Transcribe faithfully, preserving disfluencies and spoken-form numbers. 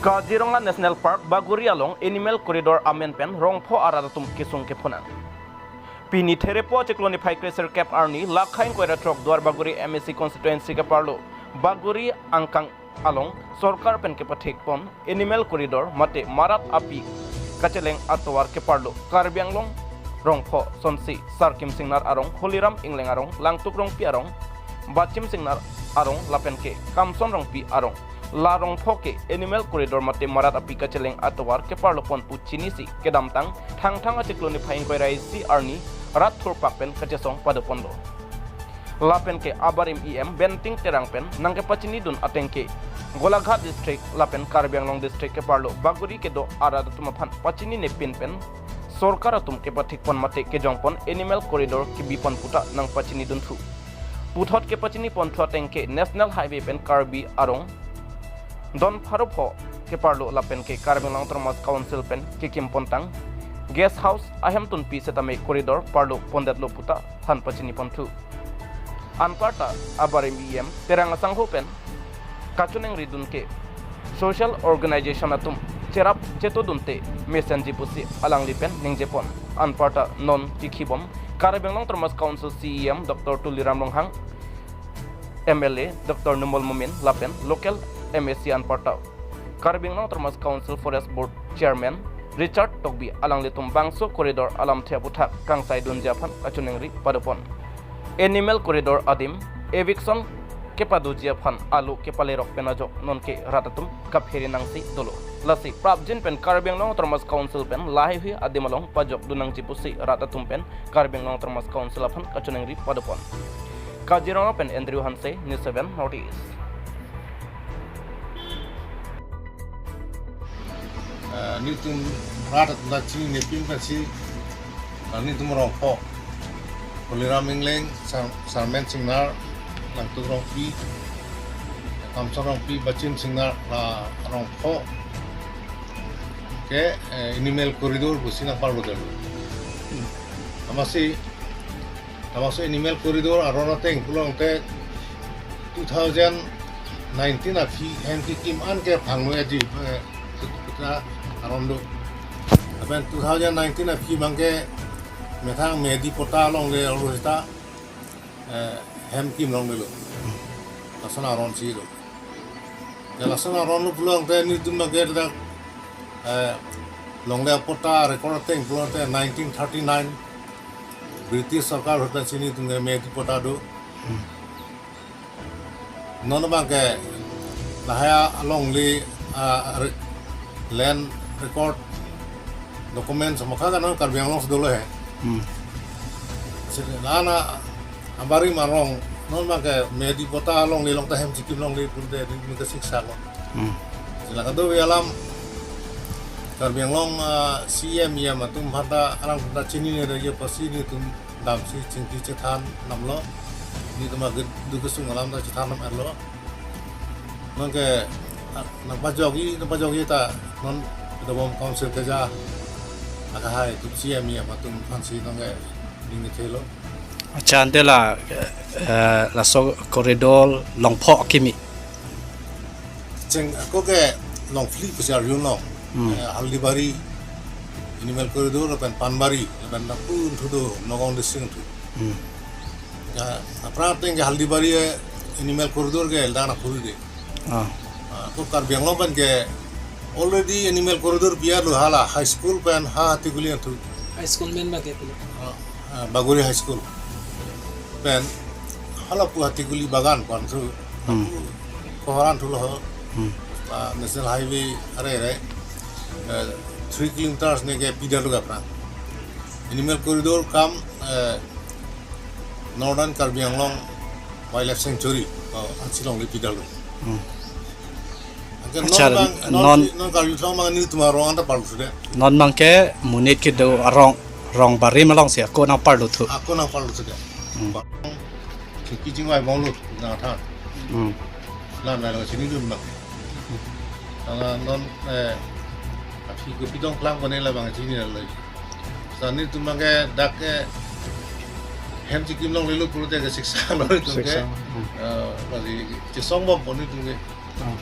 Kaziranga National Park, Bagori along Animal Corridor amen pen Rongpho arat atum kesung kepho nang. Pini Therepo achiklo niphai kre-sirkep arni, Lakha ingkoi ra throk Duarbagori M A C constituency keparlo Bagori angkang along sorkar pen kepathik pon Animal Corridor mate marat api kacheleng atovar keparlo Karbi Anglong Rongpho sonsi Sarkim Singnar arong, Holiram Ingleng arong, Langtuk Rongpi arong, Bachim Singnar arong lapen ke Kamson Rongpi arong. La Rongpho ke Animal Corridor mate marat api kacheleng atovar keparlo pon pu chinisi kedamtang Thangthang achiklo niphai ingkoi ra isi arni rat thurpak pen kachesong pado ponlo. Lapen ke abarim E M Benting Terang pen nangkepachinidun ateng ke Golaghat District lapen Karbi Anglong District keparlo Bagori kedo arat atum aphan pachinine pin pen sorkar atum kepathik pon mate kejong pon Animal Corridor kebi pon puta nangpachinidun thu. Puthot kepachini pon thu ateng ke National Highway pen Karbi arong don pharo pho keparlo lapen ke Karbi Anglong Autonomous Council pen kekim pontang guest house ahem tunpi setame corridor parlo pondetlo puta than pachini pon thu. Anparta abarim E M Terang asangho pen kachoningridun ke social organization atum cherap chetodunte mesenji pusi alangli pen ningje pon. Anparta non kikhibom Karbi Anglong Autonomous Council C E M Doctor Tuliram Ronghang, M L A Doctor Numal Momin lapen local M A C anparta Karbi Anglong Autonomous Council Forest Board Chairman Richard Tokbi alanglitum bangso corridor alamthe aputhak kangsaidunji aphan kachoningri pado pon. Animal Corridor adim eviction kepadoji aphan alo kepalerok pen ajok nonke rat atum kaphere nangsi dolo. Lasi prapjin pen Karbi Anglong Autonomous Council pen laheihui adim along pajokdun nangji pusi rat atum pen Karbi Anglong Autonomous Council aphan kachoningri pado pon. Kaziranga pen Andrew Hanse, News seven North East. Eh, nelitum rat atum ta chinine pin pensi, eh, nelitum Rongpho, Holiram Ingleng, Sar-, Sarmen Singnar, Langtuk Rongpi, Kamson Rongpi, Bachim Singnar, la Rongpho ke, eh, Animal Corridor pusi nangparlo dolo. Amatsi, amatsi Animal Corridor aron ateng pulote two thousand nineteen aphi hem kekim an ke phangno edi, eh, puta aron do. Lapen two thousand nineteen aphi abangke methang Medi Pota alongle aro seta, eh, hem kim longlelo. Lason aron si do. Ya, lason aron lo pulote nelitum abangke dak, eh, longle apota record ateng pulote nineteen thirty-nine British sorkar ahut pensi nelitum ke Medi Pota do. Hmm. Non abangke lahai alongle, ah, re-, land record documents mokha kan non Karbi Anglong si dolo he. Hmm. Sini nana abarim arong non abangke Medi Pota alongle along ta hem chikim longle pulote nelitum ke siksa lo. Hmm. Sila kadokave alam Karbi Anglong, ah, C E M, E M atum aphan ta alang ta chinine do ye pasi nelitum damsi chingki chethan damlo. Nelitum agit dukesung alam ta chethan dam-etlo. Nonke, ah, nangpajokji, nangpajokji ta non kedobom council keja akahai atum C E M, E M atum aphansi nonke ning kethelo. Accha, ante la, eh, laso corridor longpho kimi. Cheng ako ke longphli pusi arjulong. Hmm. Eh, Haldibari, Animal Corridor, lapen Panbari, lapen lapu thudo, Nagaon District thu. Hmm. Ya, aphrang ateng ke Haldibari, eh, Animal Corridor ke elda na phuri de. Ah. Ah, ako Karbi Anglong pen ke already Animal Corridor piarlo hala high school pen ha Hatikuli thu. High school men bage pilo. Ah, ah, Bagori High School. Pen hala pu Hatikuli bagan pen thu. Hmm. Koharan thulo ho. Hmm. Ah, National Highway are are, eh, three kilometers ne ke pidalo aphrang. Animal Corridor cum, eh, Northern Karbi Anglong Wildlife Sanctuary, oh, ansi longle pidalo. Hmm. Anke non, accha, bang, non, non si, non Karbi Anglong bang nelitum arong anta parlo sude. Non abangke monit kedo arong, rong barim alongsi ako nangparlo thu. Ako nangparlo sude. Hmm. Bang, chingki chingvai bonglo, nangthan. Hmm. Lam na lo chinidun bang. Tangka non, eh, aphi kopi dong plang kone labang chinilo. Sa nelitum abangke dak ke hem chikim longlelo pulote ke siksa lo nelitum ke. Siksa. Hmm. Eh, basi chesong bom pon nelitum ke. Hmm.